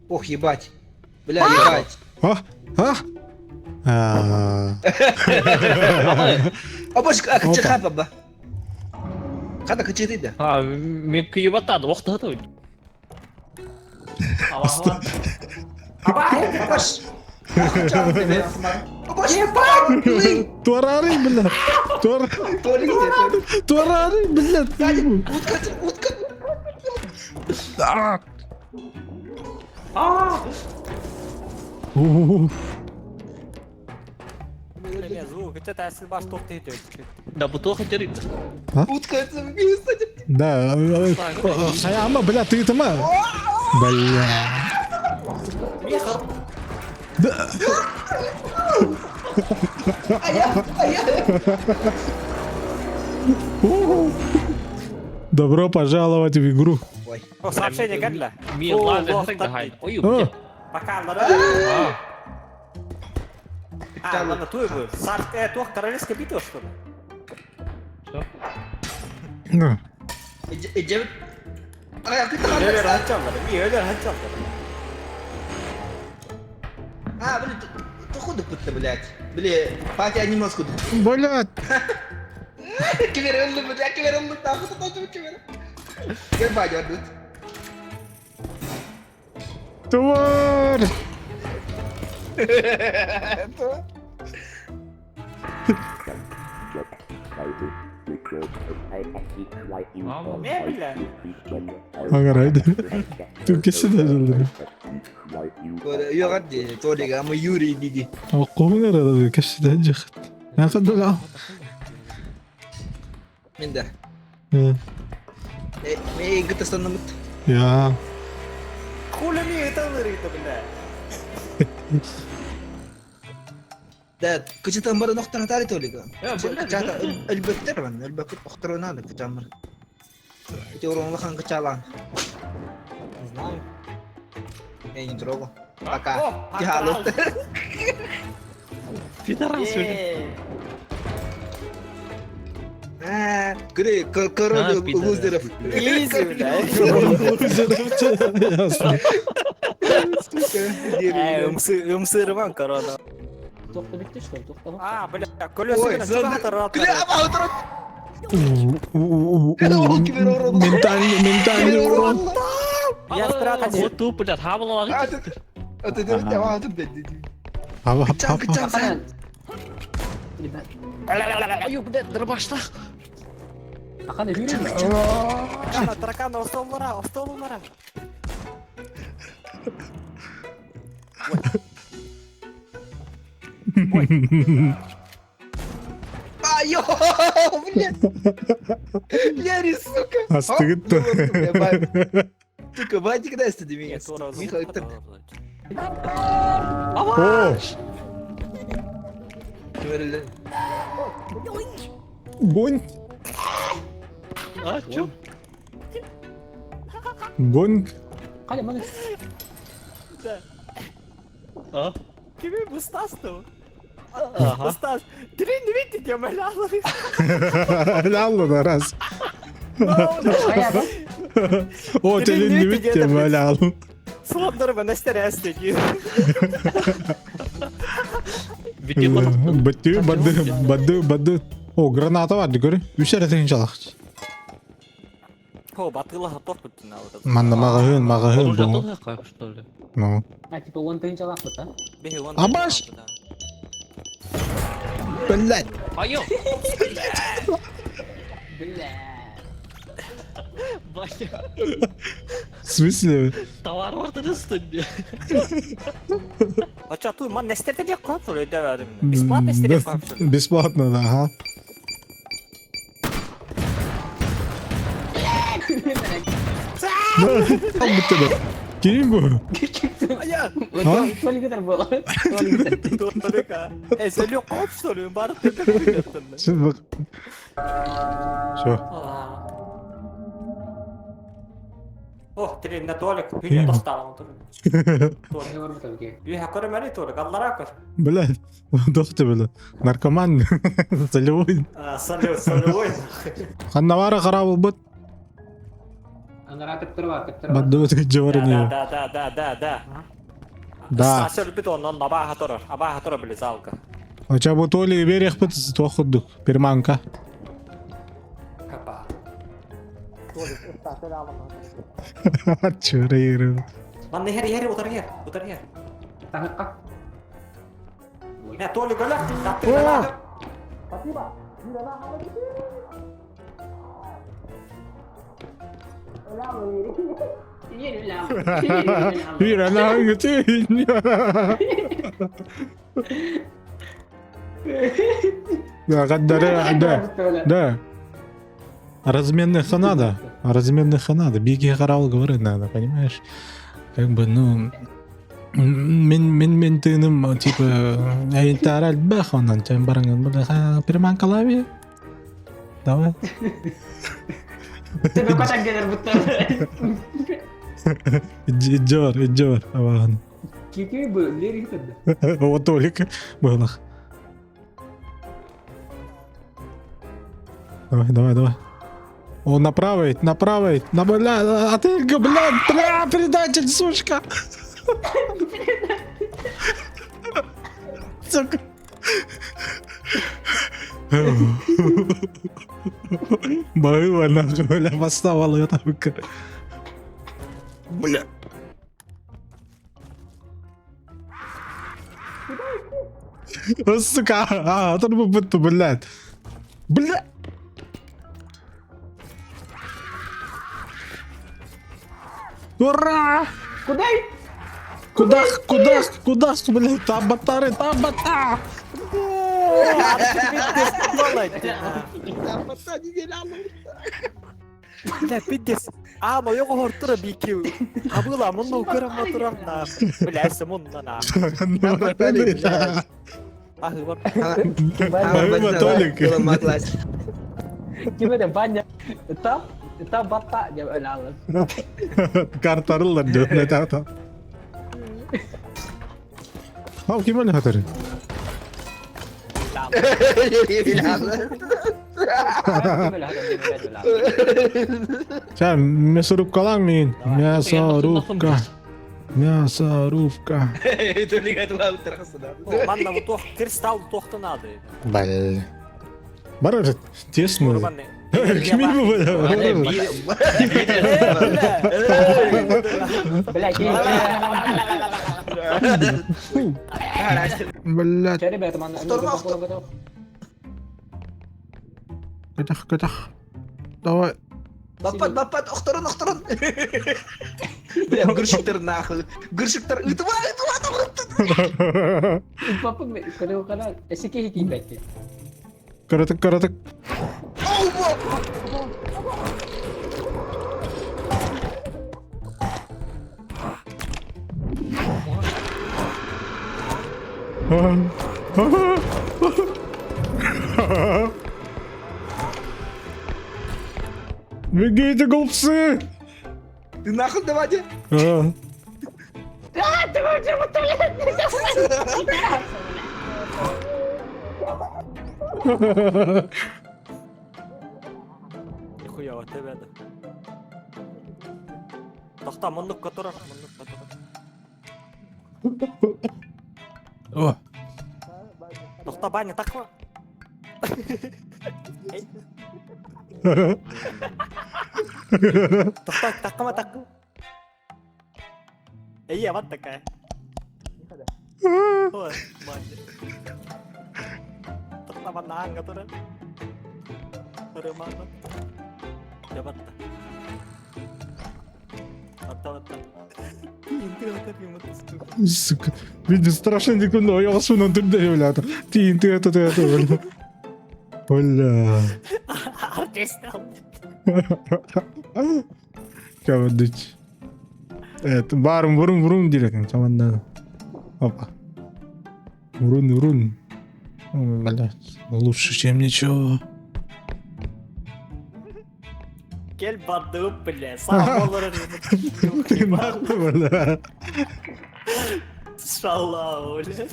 Ох, ебать. Бля, ебать. А? А? А. Обошка, кычыха баба. Хата кычыты да. А, мен күйіп атады, оқтады. Обош. Обош. Туарары, бля. Туар... Туарары, бля. Утка, утка. А. У-у-у. Да, бутылка дерит. Утка, это кстати. Да. Ама, бля, ты это ма. Бля. Да. А я, а я. У-у. Добро пожаловать в игру. Ой. Сообщение кэллэ. Мен ладно, так Ой, О, Пока, А, А, ладно, туй бы. Туох королевская битва, что ли? ну. Иди. А, ты Өлөр там. ханчаллар, ми өлөр ханчаллар. А, блин, ты худу пытта, блядь. Бля, пати аниме скуду. Блядь. Кибер өллү, бля, кибер өллү, нахуй ты кибер. Кем бадя тут? Тварь. Не, бля. Аңарайды. Түркесі де жылды. Йогат ди, Толик, а мы Юрий диди. Оқуын арада кешті жықыт. Нақы Мен да. Мен гытастанымыт. Я. Хули ми это вырыто, бля. Да, кычытан бары ноқтан атары Толик. Кычата өлбөттер бан, өлбөкүт охторонады кычамыр. Эти урон хан кычалан. Не знаю. Я не трогал. Пока. Тихо, пидорас. Грей, король лузеров. Изи, бля. Ясно. Ымсырман корона. Тоқта бітті, что ли? Тоқта А, бля, колеса Ой, Ментальный, ментальный урон. Я спрятался. Вот туп, блядь, хабала. Ой, блядь, дробашта. Таракан, остоллара, остоллара. Айо, блядь. Яри, сука. Астыгытты. Сука, батик дай стыды меня. Михаил, О, гонь, А, чё? гонь. А? Кими бустасту? Ага. Бустас. Трин видите, я молял. Лалла да раз. О, телин битте малял. Слондар бы на стерястики. Бітті қотақ. Бітті, бадды, бадды, бадды. О, граната бар, көрі. Үш әрі жалақ. О, батыла готов тут на вот. Манна мағахын, мағахын Оружие бұл. толық, что ли? Ну. А, типа, он тынчалақ бит, а? Абаш! Блядь. Айо! Бля. Батя, В смысле? товар бар үстінде. А чё, тут ман нестерде деп қойып тұр, өйде бәрім. Бесплатно нестерде қойып тұр. Бесплатно, да, ага. Бітті Ким bu? Я! А? Толик было. Толик. Только. Эй, сәлі қойып что ли? Барып тепе қойып Şimdi bak. Şu. О, тренне Толик, күнне тостаалан турun. Үһэ көрөмөрү Толик, аллара көр. Блядь, доктор, бля, наркоман, солевой. Солевой, солевой. Ханнавара харабылбыт. Анара тыктыр бар, тыктыр бар. Баддыбыт жеварыны. Да, да, да, да, да. Да. Сасыр бит оннон абааха турар, абааха турар били залга. Оча бу Толи берехпит туох курдук, перманка. Капа. Чыры. Манна иһэр, иһэр, утар иһэр, утар иһэр. Таһыкка. Мэ, Толик өлө. Спасибо. Да, да, да, да. Разменных надо. Разменных надо. Беги хорал говорит надо, понимаешь? Как бы, ну... Мин мин мин тыыным типа әйинтаар элбэх онон чэн бараҥын бля перманкалави давай Иджор, иджор, абаҕын. Кики бу лири хитэрдэ. Вот Толик быһылах. Давай, давай, давай. О, направо, направо, на, бля, а ты, бля, бля, предатель, сучка. Сука. Баһыыба, нахуй, бля, поставила я там. Бля. Сука, а, турбуппут, блядь. Бля. Ура! Куда? Куда, куда, куда, блядь, там батары, там бата! Бля, пиздец. А, мою хортура бики. Абыла, мунну укырам турам на. Бля, мунна на. Баһыыба, Толик. Ким это баня? Там, там бата, я өлалым. Картарылар диyor, не та. Ал ким өлі хатары? Ча, мясорубкалаң мин. Мясорубка. Мясорубка. Манна вот тох кристалл тохты надо. Бля. Бар тесно. Кими бу бля? Бля, Блядь. Ребята, манна. Кытах, кытах. Давай. Баппат, баппат, охторун, охторун. Бля, гүршиктер нахуй. Гүршиктер, ытыва, ытыва, ытыва. Папа, көрө эсеке кийбетти. Каратык, каратык. Бегите, голубцы! Ты нахуй давайте. А. А, ты вообще будто, блядь, Нихуя, вот тебе да. Тохта, муннук которар, муннук которар. О. Тохта, баня, таква. Тохта, такма, такма. Эй, вот такая. Ой, баня. Тохта, банан, которар. Романа. Я батта. Батта, батта. Сука. Видно, страшно никуда, я вас на түрде, бля. Тиин, ты это, ты это, бля. Бля. Кабадыч. Это барым вурун вурун дирек, чаманда. Опа. Урун урун. Блядь, лучше, чем ничего. Кел бардыбыт, бля, саҥа олорор. Ты нахуй, бля. Шалава, бля.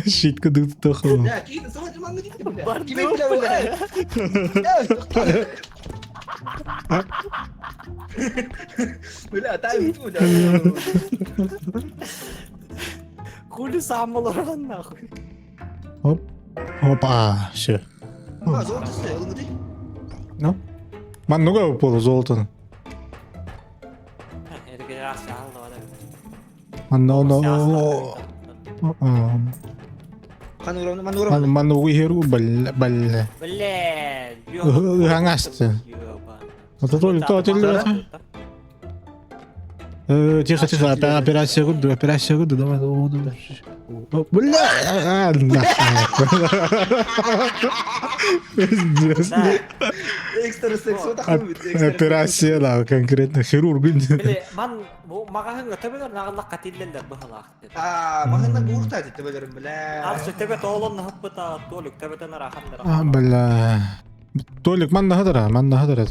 Щитка дыктахова. Да, киин саҥа дьымаҥҥа дикти, бля. Кими Бардыбыт, бля, бля. бля. Бля, тай бля. Хули сам олорор нахуй. Оп. Опа, все. А, золото сте, ылгыды. Ну? Маннуга выпало золото. Манна Хан урам, ман урам. Манна уйхеру бал бал. Блин. Хангасты. Это то ли то, Тихо, тихо, операция гуд, операция гуд, давай, давай, давай. Бля, нахуй. Пиздец. Экстра секс, вот Операция, да, конкретно хирург. Били, ман магаһын төбөлөр наҕаллах катиллеллер быһалаахты. А, махынна буурта дете бөлөрүм, бля. Арсы төбө тоолон наһыппыта Толик төбөтөн араханнара. А, бля. Толик, манна хадара, манна хадара.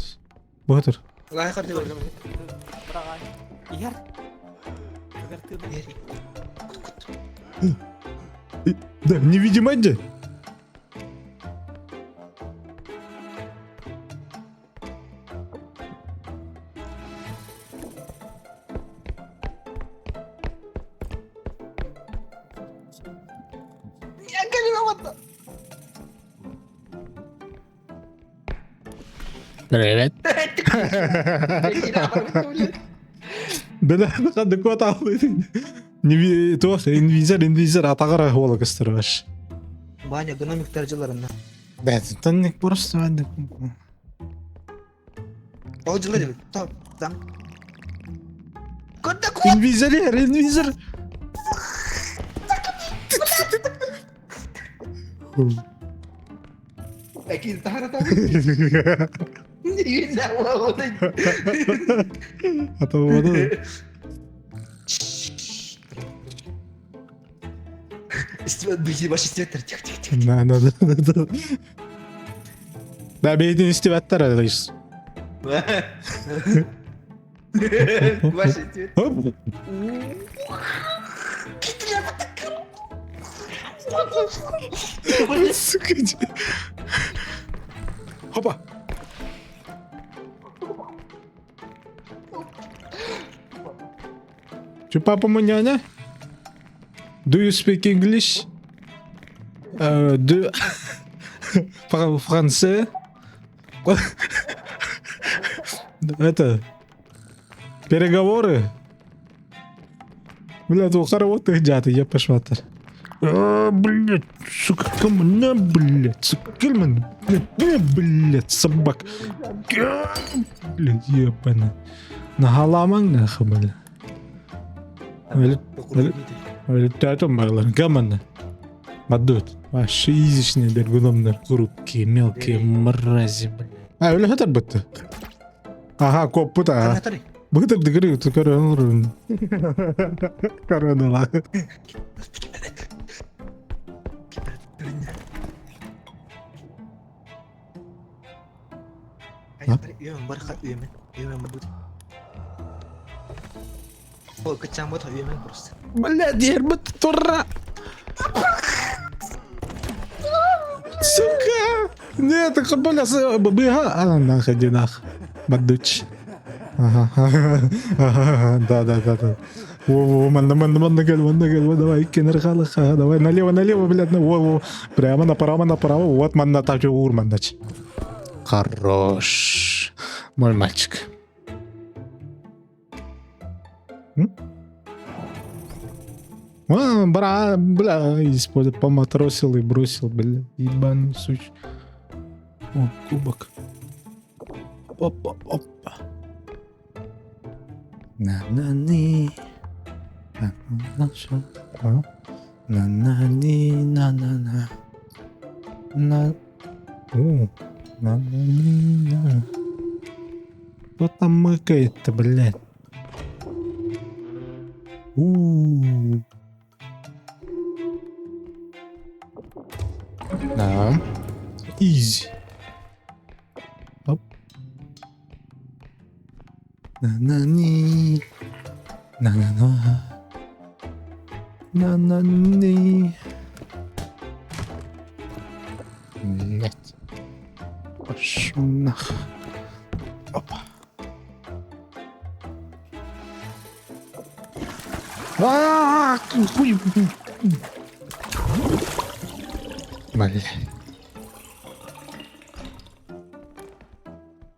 Бухатыр. Лай харты бөлөрүм. Бырагай. Иһэр. Да, невидимый где? Я калина Привет. Бля, хадды кот алды. Туох, инвизор, инвизор атагара хола кыстырбаш. Баня, гномик таржыларында. Да, тонник просто ванды. Ол жылы деп. Топ, там. Куда кот? Инвизор, инвизор. Әкин тахара там. Не А то вот. Баши светтер, тихо, тихо, тихо. Да, да, да, да. Да, бейдин истебаттар алайс. Баши светтер. Оп. Сука. Хопа. Че, папа маняня? Do you speak English? De... Français? Это... Переговоры? Бля, то работы дяты, я пошватар. А, блядь, сука, кому на, блядь, сука, кельман, блядь, блядь, собак. А, блядь, ебаный. Нагаламан, нахуй, блядь. Өлүттөөтөн барылар. Гаманы. Бадут. Вообще изичный бергуномнар. Крупкие, мелкие мрази, блядь. А, өлө хатар бытты. Ага, коппут, ага. Бытыр дыгыры, корона. Корона Үйөмөн барха үйөмөн. Үйөмөн будет. Ой, качан бот үйөмөн просто. Блядь, ербыт тура. Сука! Нет, это бля, быга. А, нах, иди нах. Бадуч. Ага, ага, да, да, да, да. Во, во, манна, манна, манна, гел, манна, гел, давай, кенерхалых, ага, давай, налево, налево, блядь, на, во, во, прямо направо, направо, вот, манна, там, ур, маннач. Хорош. Мой мальчик. М? А, бра, бля, использует, поматросил и бросил, бля, ебаный суч. О, кубок. Опа, опа. На-на-ни. На-на-на. На-на-ни, на-на-на. На... О, на-на-ни, на. Кто там мыкает-то, блядь? У. Да. Изи. Оп. На-на-ни. На-на-на. На-на-ни. Блять. Пошел нах. Опа. А, хуй. Блять.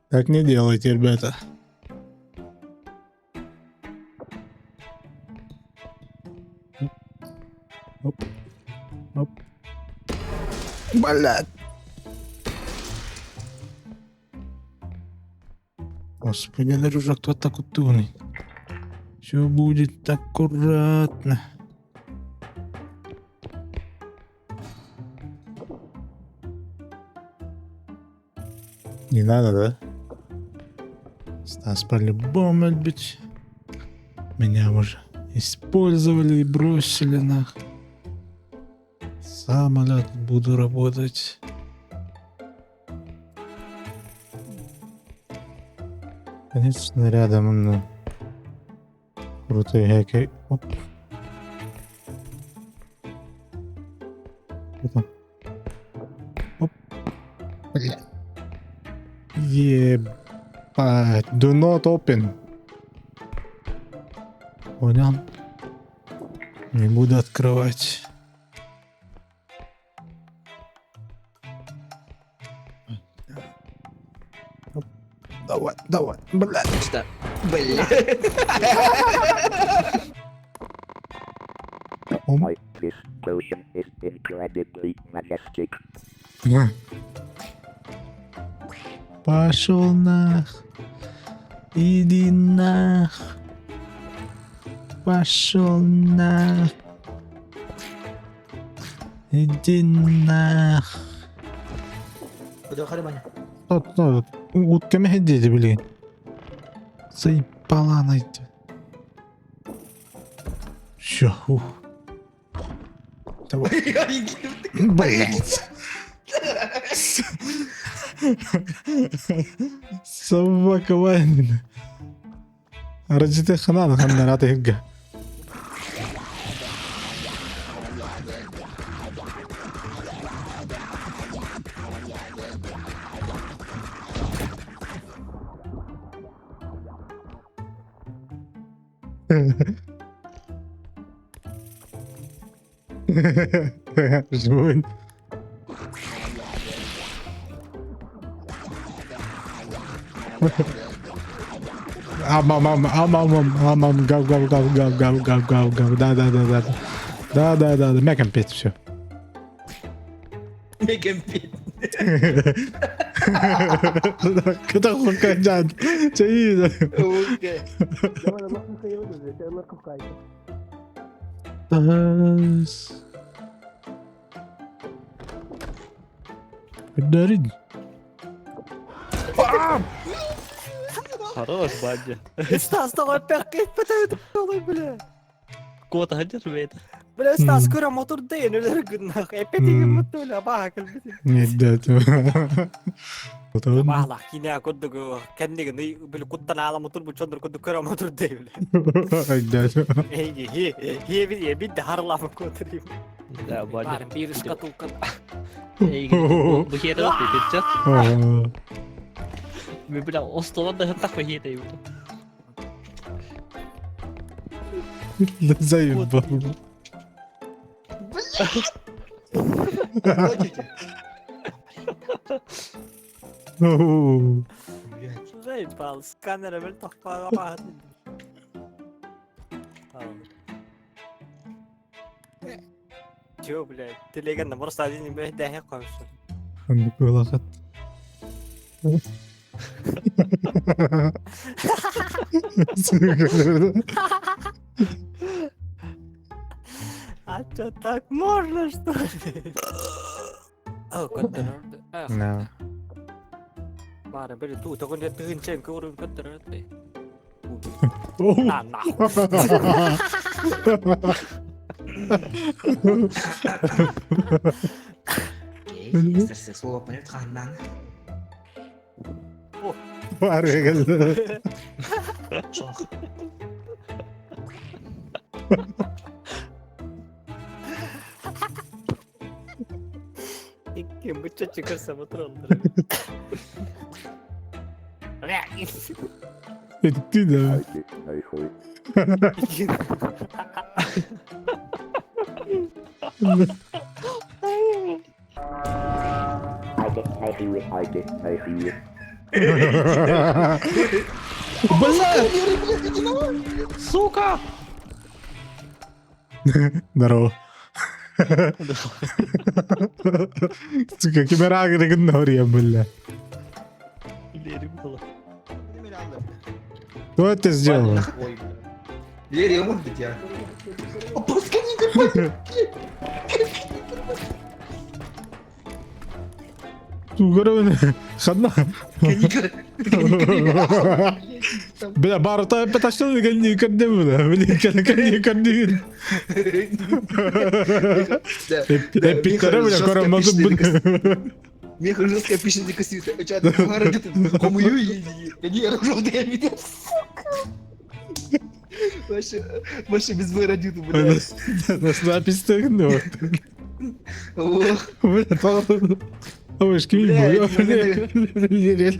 Так не делайте, ребята. Оп. Оп. Блядь. Господи, Андрюша, кто так утонет? Все будет аккуратно. Не надо, да? Стас по-любому любит. Меня уже использовали и бросили нах. Самолет буду работать. Конечно, рядом, ну, крутые хеки. Оп. Что там? Оп. Бля. Ебать. Do not open. Понял? Не буду открывать. Оп. Давай, давай, блядь. Что? Бля. Ом. This potion is incredibly majestic. Пошел нах. Иди нах. Пошел нах. Иди нах. Куда Баня? Тот, утками ходите, блин. Заебала найти. Все, ух. Давай. Блять. Собака Ванина. Рajите ханан ханнарата хигга. Жмунь. Ам, ам, ам, ам, ам, ам, ам, ам, гав, гав, гав, гав, гав, гав, гав, гав, да, да, да, да, да, да, да, да, мяком петь, все. Мегампит. Куда хукаджан? Чаи. Тас. Дарить. Хорош, Бадя. Стас, давай пякает, бля. Кота держит. Бля, Стас, кура мотор дейн, нахуй. Опять мотор, баха, Нет, да, это. Бахла, кине курдук, кэнниг, бля, куттан ала мотор, бу чондор курдук кура мотор дейн, бля. Да. Эй, хе, хе, хе, бит харлам котор. Да, Бадя. Биир шкатулка. Бу херэ бит Бля, остолон да так хете. Заебал. Хочете? Заебал, сканер бил тохпа. Чё, блядь, телеган просто один блядь, да, конечно. Кулахат. А чё, так можно, что ли? О, көттөрөр. Да. Бары били туу тогон тыгынчен көрүн көттөрөр. Оу. На нахуй. Окей, мистер Сексуал оппонент хандан. Бары. Икки бычча чыкыр саба тураллар. Ты да. Бля! Сука! Здорово. Сука, киберагры гнория, бля. Кто это сделал? Лерия, может быть, я. Опускай, Хадна. Бля, барыта петашты кэнни кэрдем бля. Блин, кэнни кэрдин. Эппиттэрэ бля, көрөммөтүм бу. Меха жестко пишет дикосвита. Кому я ржал, я видел, сука. Вообще, вообще без выродит, блядь. Запись ну. Ох, Бля, Ой, Бля, Лерия,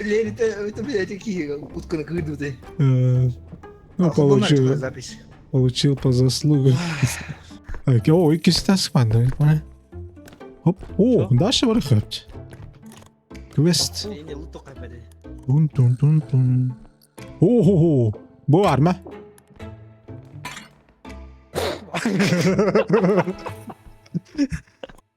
Лерия, это, блядь, такие утка на крыду ты. Ну, получил. Запись. Получил по заслугам. О, икки стас манна. Хоп. О, Даша барыхат. Квест. Не, луток опять. Тун тун тун тун. О-хо-хо. Бу арма.